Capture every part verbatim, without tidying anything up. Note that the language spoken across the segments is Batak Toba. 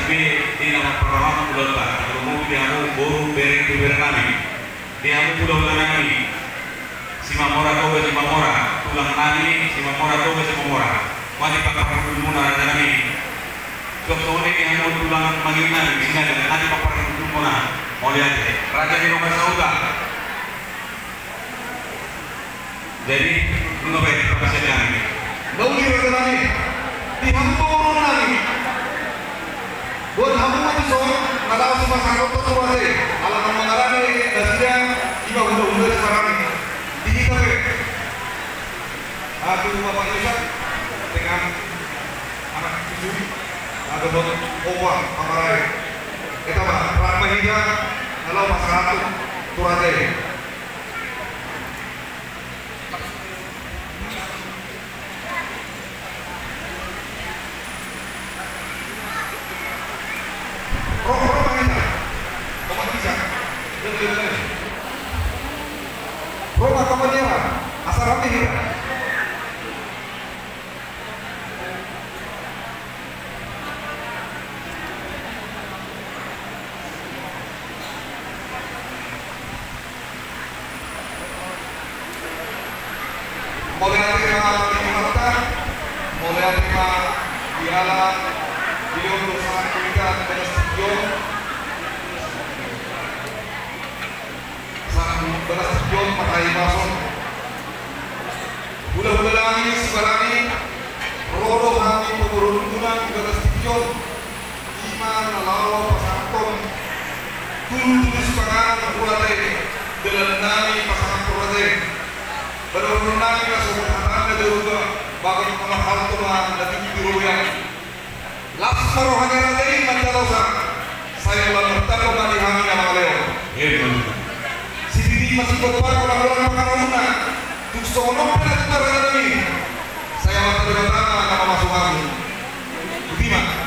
Di na marparrohahon ulaonta, tarlumobi di hamu boru, bere, ibebere nami. Di hamu hulahula nami, Simamora Toga Simamora, tulang nami, Simamora Toga Simamora. Mauliate ma di parhundulmuna raja nami. Suang songon i di hamu tulang mangihut nami, Sinaga, mauliate ma di parhundulmuna. Mauliate. Raja ni Dongan Sahuta. Jadi, nunga baen parasian nami. Nauli raja nami, di hamu pamoruon nami. Buat hamu ma dison na laho sipasahaton tu raja i, ala na mangalani nasida, ima hulahula siparani. Di hita pe. Ahu Bapak Yusak, dengan anak cucu, na dohot opa, pamarae. Hita ma, rap ma hita na laho pasahaton tu raja i. Ro, ro ma hita. Ro ma hita. Ro ma hita. Asa rap ma hita. Mauliate ma di Tuhanta, mauliate ma di ala dilehon do sahat tu hita bagas tingki on. Sahat bagas tingki on marhahipason. Hulahula nami sibarani, ro do hami pamoruonmuna di bagas tingki on. Ima na laho pasahathon tudutudu sipanganon tu raja i, dalan nami pasahathon raja i. Padaonon nami na sogot hatana Jahowa, bagot na marhalto ma na tingki di robean. Las ma roha ni raja i manjalosa, sai lam martamba ma di hami na mangalehon. Amen. Sititi ma singkop panggo na golang pangarahutna, tung songon on pe na tutu raja nami. Sai Amanta Debata ma na mamasu hami. Botima.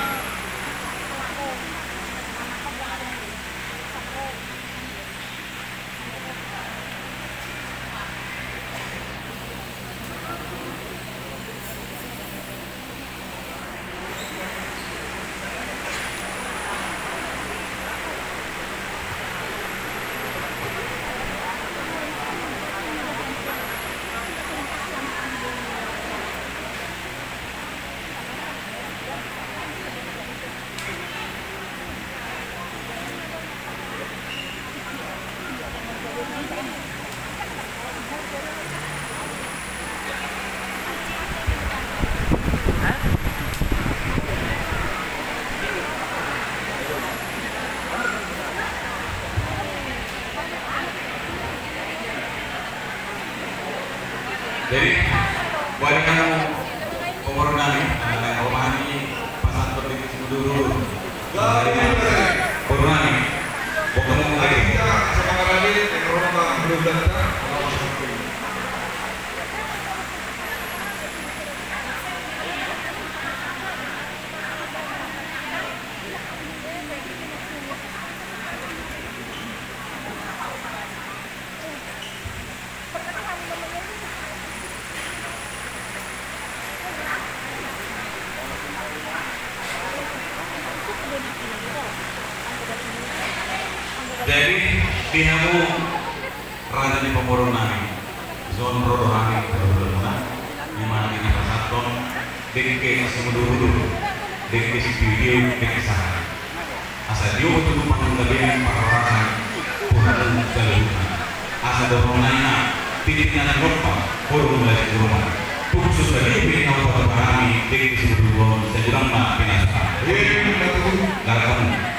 Jadi, buat yang mau komoron nami, eh, roha nami, pasahathon di sumuduru. Jadi, komoron nami, pokoknya mau lagi. Jadi, di hamu raja ni pamoruon nami, dison ro do hami hulahula muna, ima na pasahathon dengke sumuduru-uduru, dengke sitiotio, dengke sahali. Asa diopat tu panggabean parhorasan tu hamu saluhutna. Asa dohonon nami ma, tintin na tinompa, horong mulai tu rumah. Tung so sadiu pe na hupatupa hami dengke sumuduru-uduru on, sai godang ma pinasahat. Laho hamu.